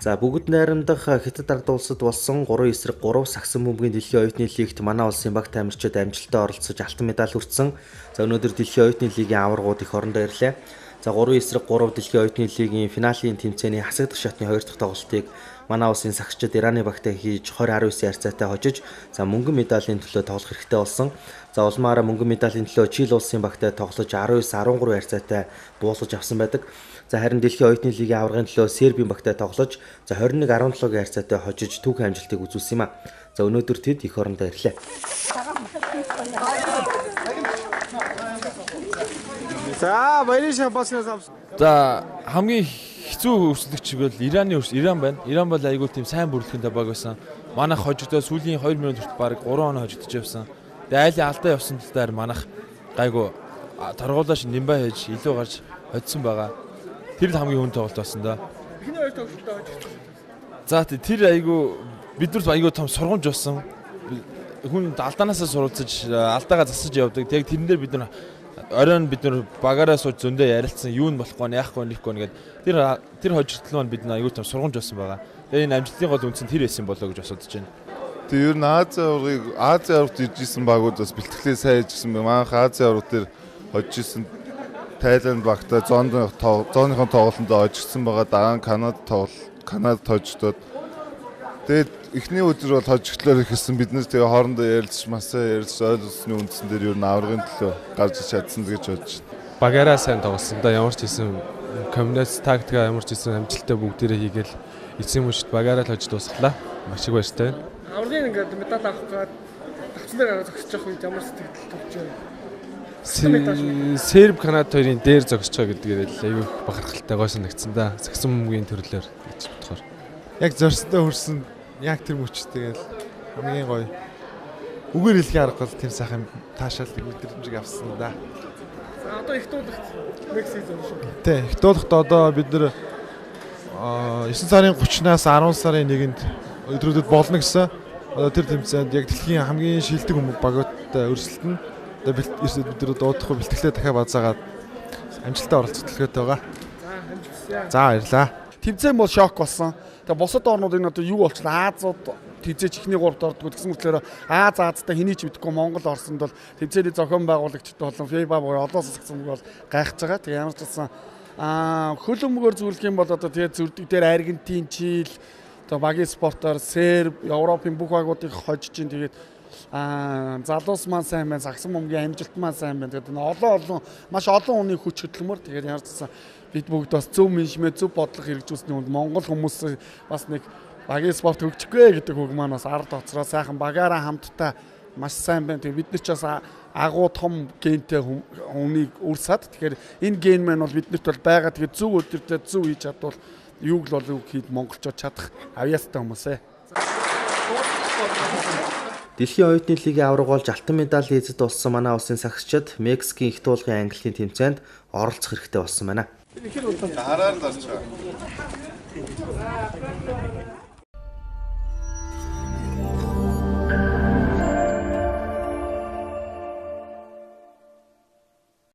За бүгд найрамдах Хятад ард улсад болсон 3-3 сагсан бөмбөгийн дэлхийн оюутны лигт манай улсын баг тамирчид амжилттай оролцож алтан медаль хүртсэн. За өнөөдөр дэлхийн оюутны лигийн аваргууд эх орондоо ирлээ. За 3-3 дэлхийн оюутны лигийн финалийн тэмцээний хасагдах шатны 2 дахь тоглолтыг манай улсын сагсчид Ираны багтай хийж 20-19 харьцаатай хожиж за мөнгөн медалийн төлөө тоглох хэрэгтэй болсон. За улмаараа мөнгөн медалийн төлөө Чили улсын багтай тоглож 19-13 харьцаатай буулгаж авсан байдаг. За харин дэлхийн оюутны лигийн аваргын төлөө Сербийн багтай тоглож за 21-17-гийн харьцаатай хожиж түүхэн амжилтыг үзүүлсэн юм а. За өнөөдөр тэд эх орондоо ирлээ. За баярын шампанскаас авсан. За хамгийн хэцүү өрсөлдөгч бол Иран байна. Иран бол айгүй тийм сайн бүрэлдэхүүнтэй баг байсан. Манайх хожигдоо сүүлийн 2 минут хүртэл баг 3 оноо хожигдож явсан. Тэгээ айлын алдаа явсан талаар манайх гайгүй торгуулааш нэмбай хийж илүү гарч хоцсон байгаа. Тэр л хамгийн хүн тоглолт болсон да. Эхний хоёр тоглолтоо хожигдсон. За тэр айгүй биднэрт айгүй том сургамж болсон. Хүн алдаанаасаа суралцаж алдаагаа засаж явдаг. Яг тэрэн дээр бид нар оройн бид нар багаараа сууж зөндөө ярилцсан, юу нь болохгүй нь яахгүй нэхгүй нэгэд тэр хожигдол маань бид нар аюул том сургамж болсон байгаа. Тэгээ энэ амжилтын гол үндсэн тэр байсан болоо гэж бас бодож байна. Тэгээ ер нь Азийн аваргад ирж исэн багууд бас бэлтгэлээ сайн хийж исэн. Манайх Азийн аварга дээр хожиж исэн Тайланд багтай зооныхон тоглолтод хожигдсан байгаа. Дараа нь Канадад хожигдоод тэгээд эхний өдөр бол хожигдлоор ихсэн. Бид нэр тэгээ хоорондоо ярилцж, масаа ярилцж, ойлголцсны үндсэн дээр ер нь аваргын төлөө гарч чадсан гэж бодож байна. Багаараа сайн тоглосон да. Ямар ч хийсэн комбинац тактика ямар ч хийсэн амжилттай бүгдээрээ хийгээл эцсийн мөчд багаараа л хожиж дуусглаа. Маш их баяртай. Аваргын ингээд медаль авах гээд давцсан дээр гараад зогсож явах үед ямар сэтгэл төрж байна? Серб Канад хоёрын дээр зогсож байгаа гэдгээр л аюу бахархалтай гой санагдсан да. Сагсан бөмбөгийн төрлөөр гэж бодохоор. Яг зорьстой хүрсэн яг тэр мөч тэгэл хамгийн гоё. Үгээр хэлхийн арга бол тийм сайхан таашаал мэдрэмжийг авсан да. За одоо их дуулагт Мексик зогсож байна. Тий, их дуулагт одоо бид нэр 9 сарын 30-наас 10 сарын 1-нд өдрүүдэд болно гэсэн. Одоо тэр тэмцээнд яг дэлхийн хамгийн шилдэг хүмүүс багуудтай өрсөлдөнө. Одоо бид нар дуудахгүй бэлтгэлээ дахиад базаагаад амжилттай оролцох төлөвлөгөөтэй байгаа. За амжилтсаа. За баярлалаа. Тэмцээн бол шок болсон. Тэгээ бусад орнууд энэ одоо юу болчихлоо? Азууд тэмцээч эхний гуравт ордгоо тэгсэн мэтлээр Аз Азтай хэний ч мэдэхгүй Монгол орсонд бол тэмцээний зохион байгуулагчид болон FIBA буюу олон улс сагсан бол гайхаж байгаа. Тэгээ ямар ч байсан хөлбөмбөгөөр зөвлөх юм бол одоо тэгээ зүрдэг дээр Аргентин, Чили, одоо багийн спортоор Серб, Европын бүх багуудыг хожиж чинь тэгээд залуус маань сайн байна, сагсан бөмбөгийн амжилт маань сайн байна. Тэгээд олон маш олон хүний хүч хөдөлмөр тэгээд ямар ч байсан бид бүгд бас зөв менежмент, зөв бодлого хэрэгжүүлсний үнд Монгол хүмүүс бас нэг багийн спорт хөгжихгүй гэдэг үг маань бас ард оцроо сайхан багаараа хамтдаа маш сайн байна. Тэгээд бид нар ч бас агуу том гентэй хүнийг үрсад тэгэхээр энэ ген маань бол биднэрт бол байгаа. Тэгээд зөв өдөртөө зөв хийж чадвал юуг л бол хийд монголчууд чадах авьяастай хүмүүс ээ. Дэлхийн оюутны лигийн аварга болж алтан медалийн эзэд болсон манай улсын сагсчид Мексикийн их туулгын ангиллын тэмцээнд оролцох хэрэгтэй болсон байна. Хараар зарч байгаа.